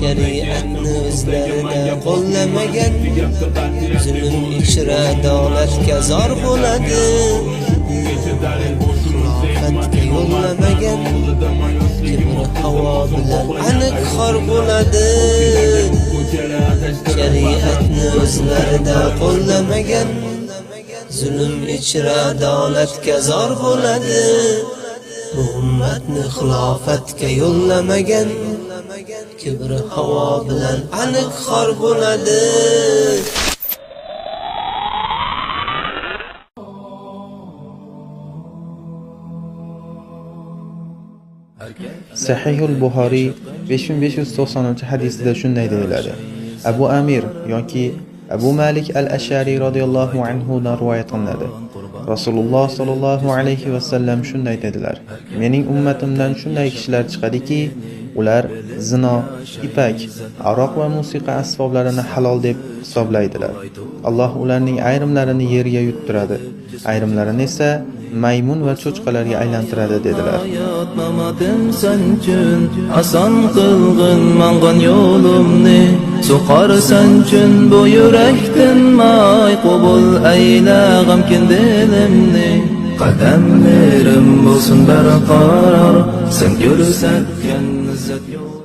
Shariatni o'zlarida qo'llamagan zulm ichra adolatga zor bo'ladi. Xilofatga yo'llamagan kibr havo bilan aniq xor bo'ladi. Shariatni o'zlarida qo'llamagan zulm ichra adolatga zor bo'ladi. Bu ummatni xilofatga yo'llamagan kibr havo bilan aniq xor bo'ladi. Sahihul Buxoriy 5590-hadisida shunday deyiladi. Abu Amir yoki Abu Malik al-Ash'ari radhiyallohu anhu dan rivoyat qilinadi. Rasululloh sallallohu alayhi va sallam shunday dedilar: Mening ummatimdan shunday kishilar chiqadiki, ular zino, ipak, aroq va musiqa asboblarini halol deb hisoblaydilar. Alloh ularning ayrimlarini yerga yuttiradi, ayrimlarini esa maymun va cho'chqalarga aylantiradi dedilar. Hayot mamotim sen uchun oson qilg'in mangan yo'limni suqar sen uchun bu yurak tinmay qabul ayla g'amkin dilimni qadamlarim bo'lsin barqaror sen ko'rsatgan izzat yo'l.